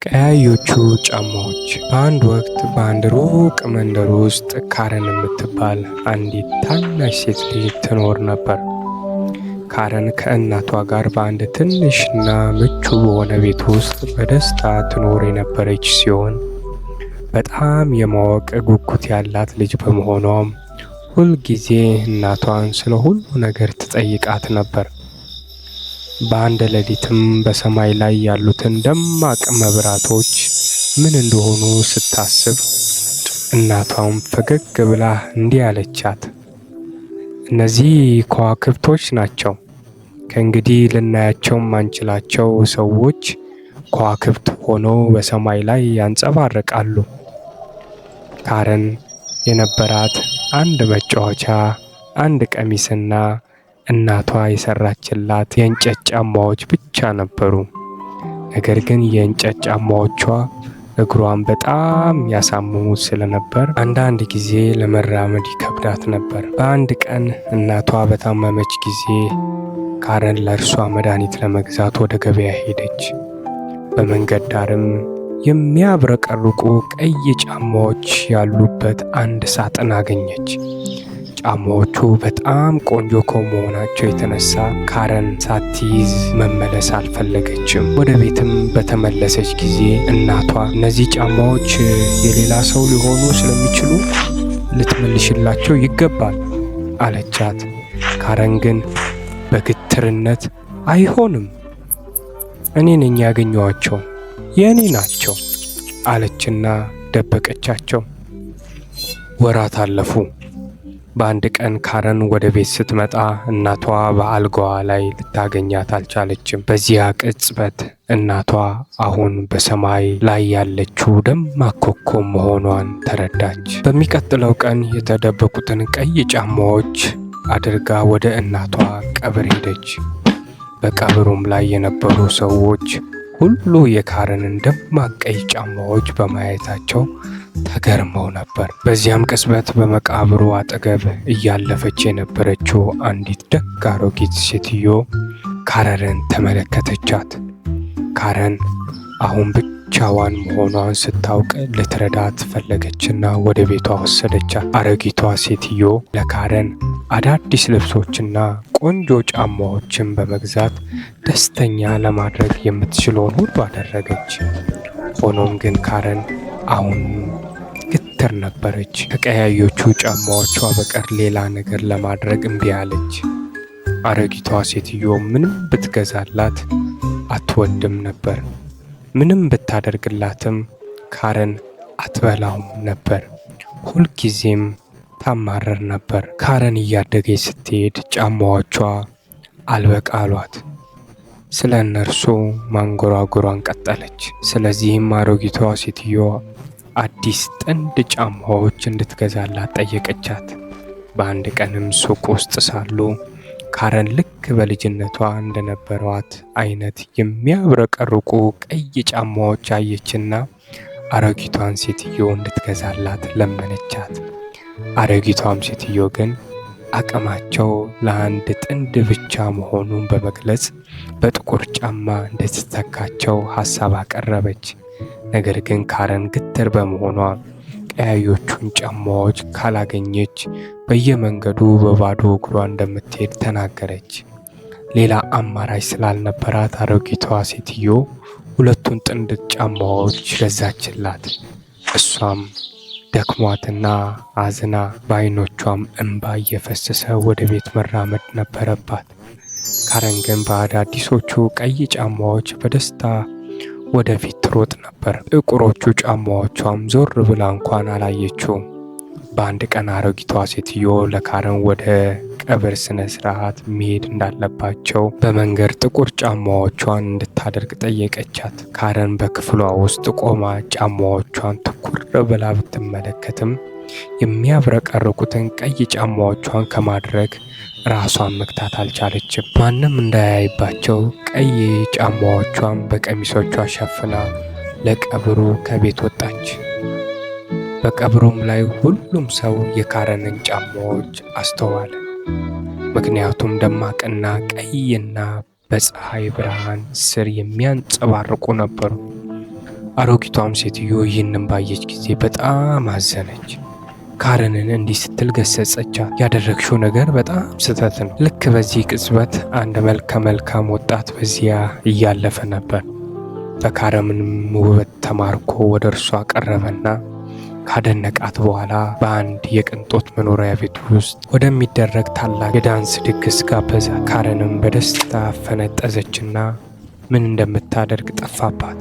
ቀያዮቹ ጫማዎች። በአንድ ወቅት በአንድ ሩቅ መንደር ውስጥ ካረን የምትባል አንዲት ታናሽ ሴት ልጅ ትኖር ነበር። ካረን ከእናቷ ጋር በአንድ ትንሽና ምቹ በሆነ ቤት ውስጥ በደስታ ትኖር የነበረች ሲሆን፣ በጣም የማወቅ ጉጉት ያላት ልጅ በመሆኗም ሁልጊዜ እናቷን ስለ ሁሉ ነገር ትጠይቃት ነበር። በአንድ ሌሊትም በሰማይ ላይ ያሉትን ደማቅ መብራቶች ምን እንደሆኑ ስታስብ እናቷም ፈገግ ብላ እንዲህ አለቻት፣ "እነዚህ ከዋክብቶች ናቸው። ከእንግዲህ ልናያቸው ማንችላቸው ሰዎች ከዋክብት ሆነው በሰማይ ላይ ያንጸባርቃሉ።" ካረን የነበራት አንድ መጫወቻ፣ አንድ ቀሚስና እናቷ የሰራችላት የእንጨት ጫማዎች ብቻ ነበሩ። ነገር ግን የእንጨት ጫማዎቿ እግሯን በጣም ያሳምሙት ስለነበር አንዳንድ ጊዜ ለመራመድ ይከብዳት ነበር። በአንድ ቀን እናቷ በታመመች ጊዜ ካረን ለእርሷ መድኃኒት ለመግዛት ወደ ገበያ ሄደች። በመንገድ ዳርም የሚያብረቀርቁ ቀይ ጫማዎች ያሉበት አንድ ሳጥን አገኘች። ጫማዎቹ በጣም ቆንጆ ከመሆናቸው የተነሳ ካረን ሳትይዝ መመለስ አልፈለገችም። ወደ ቤትም በተመለሰች ጊዜ እናቷ "እነዚህ ጫማዎች የሌላ ሰው ሊሆኑ ስለሚችሉ ልትመልሽላቸው ይገባል" አለቻት። ካረን ግን በግትርነት "አይሆንም፣ እኔ ነኝ ያገኘኋቸው፣ የእኔ ናቸው" አለችና ደበቀቻቸው። ወራት አለፉ። በአንድ ቀን ካረን ወደ ቤት ስትመጣ እናቷ በአልጋዋ ላይ ልታገኛት አልቻለችም። በዚያ ቅጽበት እናቷ አሁን በሰማይ ላይ ያለችው ደማቅ ኮከብ መሆኗን ተረዳች። በሚቀጥለው ቀን የተደበቁትን ቀይ ጫማዎች አድርጋ ወደ እናቷ ቀብር ሄደች። በቀብሩም ላይ የነበሩ ሰዎች ሁሉ የካረንን ደማቅ ቀይ ጫማዎች በማየታቸው ተገርመው ነበር። በዚያም ቅጽበት በመቃብሩ አጠገብ እያለፈች የነበረችው አንዲት ደግ አሮጊት ሴትዮ ካረንን ተመለከተቻት። ካረን አሁን ብቻዋን መሆኗን ስታውቅ ልትረዳት ፈለገችና ወደ ቤቷ ወሰደቻት። አሮጊቷ ሴትዮ ለካረን አዳዲስ ልብሶችና ቆንጆ ጫማዎችን በመግዛት ደስተኛ ለማድረግ የምትችለውን ሁሉ አደረገች። ሆኖም ግን ካረን አሁን ግትር ነበረች። ከቀያዮቹ ጫማዎቿ በቀር ሌላ ነገር ለማድረግ እምቢ አለች። አሮጊቷ ሴትዮ ምንም ብትገዛላት አትወድም ነበር። ምንም ብታደርግላትም ካረን አትበላውም ነበር። ሁልጊዜም ታማረር ነበር። ካረን እያደገች ስትሄድ ጫማዎቿ አልበቃ አሏት። ስለ እነርሱ ማንጎራጎሯን ቀጠለች። ስለዚህም አሮጊቷ ሴትዮ አዲስ ጥንድ ጫማዎች እንድትገዛላት ጠየቀቻት። በአንድ ቀንም ሱቅ ውስጥ ሳሉ ካረን ልክ በልጅነቷ እንደነበሯት አይነት የሚያብረቀርቁ ቀይ ጫማዎች አየችና አሮጊቷን ሴትዮ እንድትገዛላት ለመነቻት። አሮጊቷም ሴትዮ ግን አቅማቸው ለአንድ ጥንድ ብቻ መሆኑን በመግለጽ በጥቁር ጫማ እንድትተካቸው ሀሳብ አቀረበች። ነገር ግን ካረን ግትር በመሆኗ ቀያዮቹን ጫማዎች ካላገኘች በየመንገዱ በባዶ እግሯ እንደምትሄድ ተናገረች። ሌላ አማራጭ ስላልነበራት አሮጊቷ ሴትዮ ሁለቱን ጥንድ ጫማዎች ገዛችላት። እሷም ደክሟትና አዝና በዓይኖቿም እንባ እየፈሰሰ ወደ ቤት መራመድ ነበረባት። ካረን ግን በአዳዲሶቹ ቀይ ጫማዎች በደስታ ወደፊት ትሮጥ ነበር። ጥቁሮቹ ጫማዎቿም ዞር ብላ እንኳን አላየችውም። በአንድ ቀን አሮጊቷ ሴትዮ ለካረን ወደ ቀብር ስነ ስርዓት መሄድ እንዳለባቸው በመንገድ ጥቁር ጫማዎቿን እንድታደርግ ጠየቀቻት። ካረን በክፍሏ ውስጥ ቆማ ጫማዎቿን ትኩር ብላ ብትመለከትም የሚያብረቀርቁትን ቀይ ጫማዎቿን ከማድረግ ራሷን መግታት አልቻለችም። ማንም እንዳያይባቸው ቀይ ጫማዎቿን በቀሚሶቿ ሸፍና ለቀብሩ ከቤት ወጣች። በቀብሩም ላይ ሁሉም ሰው የካረንን ጫማዎች አስተዋለ። ምክንያቱም ደማቅና ቀይና በፀሐይ ብርሃን ስር የሚያንጸባርቁ ነበሩ። አሮጊቷም ሴትዮ ይህንን ባየች ጊዜ በጣም አዘነች። ካረንን እንዲህ ስትል ገሰጸቻት፣ ያደረግሽው ነገር በጣም ስህተት ነው። ልክ በዚህ ቅጽበት አንድ መልከ መልካም ወጣት በዚያ እያለፈ ነበር። በካረንም ውበት ተማርኮ ወደ እርሷ ቀረበና ካደነቃት በኋላ በአንድ የቅንጦት መኖሪያ ቤት ውስጥ ወደሚደረግ ታላቅ የዳንስ ድግስ ጋበዛት። ካረንም በደስታ ፈነጠዘችና ምን እንደምታደርግ ጠፋባት።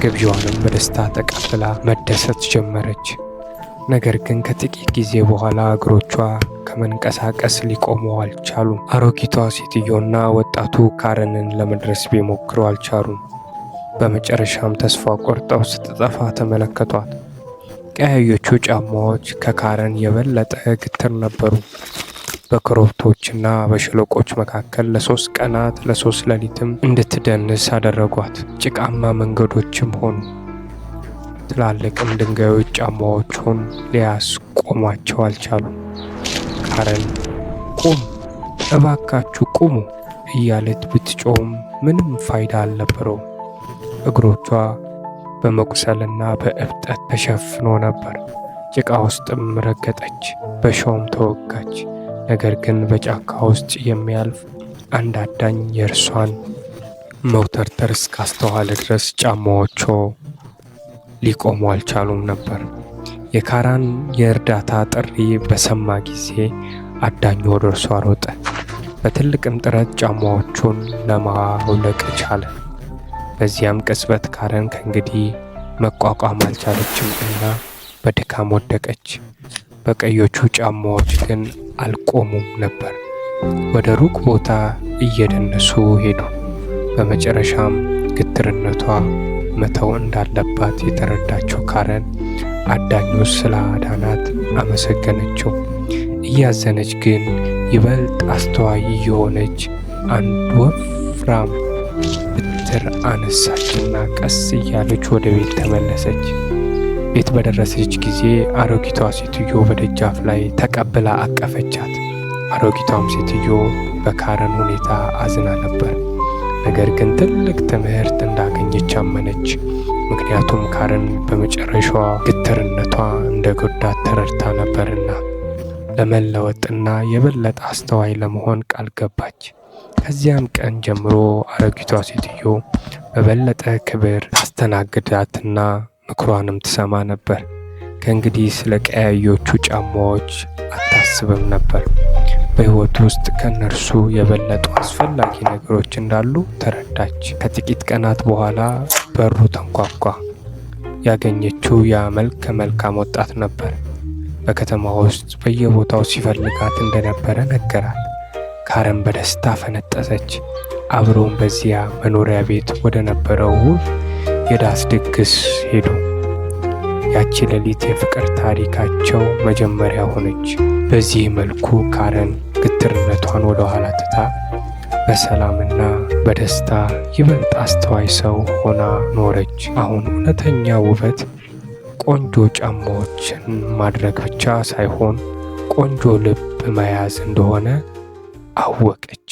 ግብዣዋንም በደስታ ተቀብላ መደሰት ጀመረች። ነገር ግን ከጥቂት ጊዜ በኋላ እግሮቿ ከመንቀሳቀስ ሊቆሙ አልቻሉም። አሮጊቷ ሴትዮና ወጣቱ ካረንን ለመድረስ ቢሞክሩ አልቻሉም። በመጨረሻም ተስፋ ቆርጠው ስትጠፋ ተመለከቷት። ቀያዮቹ ጫማዎች ከካረን የበለጠ ግትር ነበሩ። በኮረብቶችና በሸለቆች መካከል ለ3 ቀናት ለ3 ሌሊትም እንድትደንስ አደረጓት። ጭቃማ መንገዶችም ሆኑ ትላልቅም ድንጋዮች ጫማዎቹን ሊያስቆሟቸው አልቻሉም። ካረን ቁም፣ እባካችሁ ቁሙ እያለች ብትጮህም ምንም ፋይዳ አልነበረውም። እግሮቿ በመቁሰልና በእብጠት ተሸፍኖ ነበር። ጭቃ ውስጥም ረገጠች፣ በሾም ተወጋች። ነገር ግን በጫካ ውስጥ የሚያልፍ አንድ አዳኝ የእርሷን መውተርተር እስካስተዋለ ድረስ ጫማዎቿ ሊቆሙ አልቻሉም ነበር። የካራን የእርዳታ ጥሪ በሰማ ጊዜ አዳኙ ወደ እርሷ ሮጠ። በትልቅም ጥረት ጫማዎቹን ለማውለቅ ቻለ። በዚያም ቅጽበት ካረን ከእንግዲህ መቋቋም አልቻለችም እና በድካም ወደቀች። በቀዮቹ ጫማዎች ግን አልቆሙም ነበር። ወደ ሩቅ ቦታ እየደነሱ ሄዱ። በመጨረሻም ግትርነቷ መተው እንዳለባት የተረዳችው ካረን አዳኙ ስላዳናት አመሰገነችው። እያዘነች ግን ይበልጥ አስተዋይ እየሆነች አንድ ወፍራም ብትር አነሳችና ቀስ እያለች ወደ ቤት ተመለሰች። ቤት በደረሰች ጊዜ አሮጊቷ ሴትዮ በደጃፍ ላይ ተቀብላ አቀፈቻት። አሮጊቷም ሴትዮ በካረን ሁኔታ አዝና ነበር። ነገር ግን ትልቅ ትምህርት እንዳገኘች አመነች። ምክንያቱም ካረን በመጨረሻዋ ግትርነቷ እንደ ጎዳት ተረድታ ነበርና ለመለወጥና የበለጠ አስተዋይ ለመሆን ቃል ገባች። ከዚያም ቀን ጀምሮ አሮጊቷ ሴትዮ በበለጠ ክብር ታስተናግዳትና ምክሯንም ትሰማ ነበር። ከእንግዲህ ስለ ቀያዮቹ ጫማዎች አታስብም ነበር። በሕይወት ውስጥ ከእነርሱ የበለጡ አስፈላጊ ነገሮች እንዳሉ ተረዳች። ከጥቂት ቀናት በኋላ በሩ ተንኳኳ። ያገኘችው ያ መልከ መልካም ወጣት ነበር። በከተማ ውስጥ በየቦታው ሲፈልጋት እንደነበረ ነገራት። ካረን በደስታ ፈነጠዘች። አብረውም በዚያ መኖሪያ ቤት ወደ ነበረው ውብ የዳስ ድግስ ሄዱ። ያቺ ሌሊት የፍቅር ታሪካቸው መጀመሪያ ሆነች። በዚህ መልኩ ካረን ግትርነቷን ወደ ኋላ ትታ በሰላምና በደስታ ይበልጥ አስተዋይ ሰው ሆና ኖረች። አሁን እውነተኛ ውበት ቆንጆ ጫማዎችን ማድረግ ብቻ ሳይሆን ቆንጆ ልብ መያዝ እንደሆነ አወቀች።